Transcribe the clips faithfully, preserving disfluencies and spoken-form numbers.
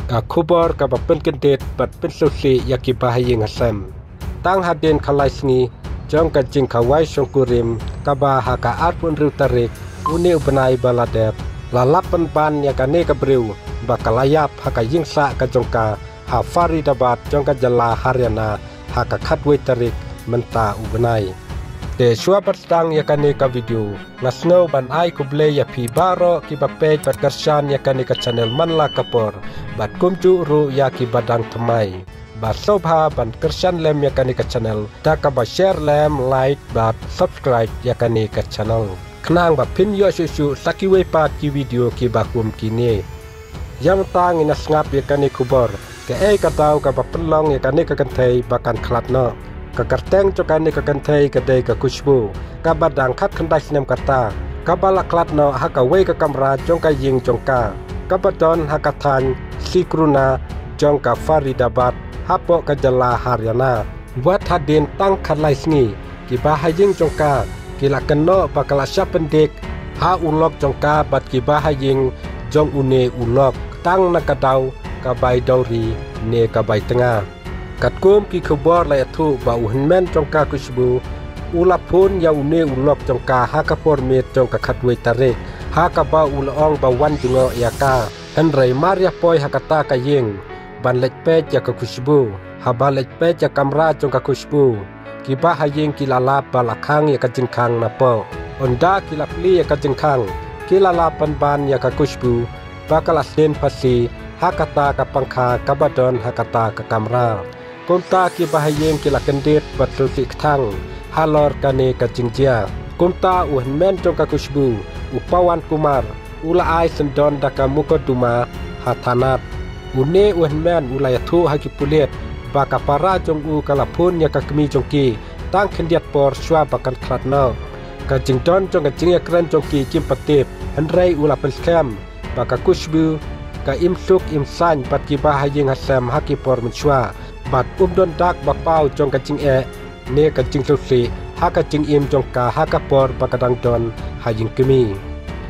Ka khubor kaba pynkyndit bad pynsngewsih ïa ki bahaïing hasem. Tang hadien ka lai sngi jong ka jingkhawai shongkurim kaba ha ka arphew hynriew tarik une u bnai ba la dep, la lap pynban ïa kane ka briew ba ka la ïap ha ka ïing sah ka jong ka ha Faridabad jong ka jylla Haryana ha ka khatwei tarik mynta u bnai. Te shuwa ban sdang ïa kane ka video, nga sngew ban ai khublei ïa phi baroh kiba peit bad kyrshan ïa kane ka channel man la ka por, bad kumjuh ruh ïa kiba dang thymmai. Ba sngewbha ban kyrshan lem ïa kane ka channel da kaba share lem, like bad subscribe ïa kane ka channel, khnang ba phin ïoh shuh shuh sa kiwei pat ki video kiba kum kine. Ïa mynta ngin ïa sngap ïa kane khubor, kaei ka daw kaba pynlong ïa kane ka kynthei ba kan khlad noh. Ka kyrteng jong kane ka kynthei ka dei ka Khushbu, kaba dang khatkhyndai snem ka rta, kaba la khlad noh ha kawei ka kamra jong ka ïing jong ka, kaba don ha ka thaiñ Sikruna jong ka Faridabad hapoh ka jylla Haryana. Wat hadien tang khatlai sngi, ki bahaïing jong ka ki la kynnoh ba ka la shah pyndik ha u lok jong ka bad ki bahaïing jong une u lok, tang na ka daw ka bai dowry ne ka bai tnga. Katkum ki khubor la ïathuh ba u hynmen jong ka Khushbu u la phone ïa une u lok jong ka ha ka por miet jong ka khatwei tarik, ha kaba u la ong ba wan jngoh ïa ka. Hynrei mar ïa poi ha kata ka ïing ban leit peit ïa ka Khushbu, haba leit peit ïa ka kamra jong ka Khushbu, ki bahaïing ki la lap ba la khang ïa ka jingkhang napoh. Ynda ki la plie ïa ka jingkhang, ki la lap pynban ïa ka Khushbu ba ka la sien phasi ha kata ka pangkha kaba don ha kata ka kamra. Kumta ki bahaïing ki la kyndit bad sngewsih kthang halor kane ka jingjia. Kumta u hynmen jong ka Khushbu, u Pawan Kumar, u la ai syndon da ka mukotduma ha thanat. Une u hynmen u la ïathuh ha ki pulit ba ka para jong u ka la phone ïa ka kmie jong ki tang khyndiat por shuwa ba kan khlad noh. Ka jingdon jong ka jingïakren jong ki kim pat tip, hynrei u la pynskhem ba ka Khushbu ka im suk im saiñ bad ki bahaïing hasem ha ki por mynshuwa, bad um don dak ba paw jong ka jingeh ne ka jingsngewsih ha ka jingim jong ka ha ka por ba ka dang don ha ïing kmie.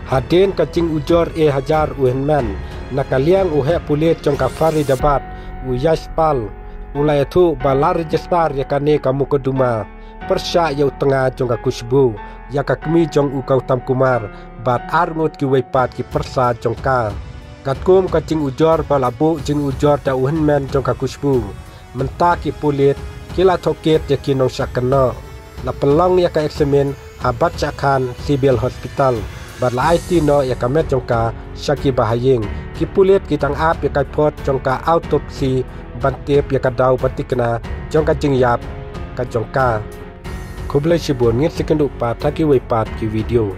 Hadien ka jingujor eh hajar u hynmen, na ka liang u heh pulit jong ka Faridabad, u Yashpal, u la ïathuh ba la register ïa kane ka mukotduma pyrshah ïa u tnga jong ka Khushbu ïa ka kmie jong u Gautam Kumar bad arngut kiwei pat ki pyrsa jong ka. Katkum ka jingujor ba la buh jingujor da u hynmen jong ka Khushbu, mynta ki pulit ki la tohkit ïa ki nongshah kynnoh. La pynlong ïa ka eksamin ha Bachakhan Civil Hospital bad la aiti noh ïa ka met jong ka sha ki bahaïing. Ki pulit ki dang ap ïa ka report jong ka autopsy ban tip ïa ka daw ba thikna jong ka jingïap ka jong ka. Khublei shibun, ngin sa ïakynduh pat ha kiwei pat ki video.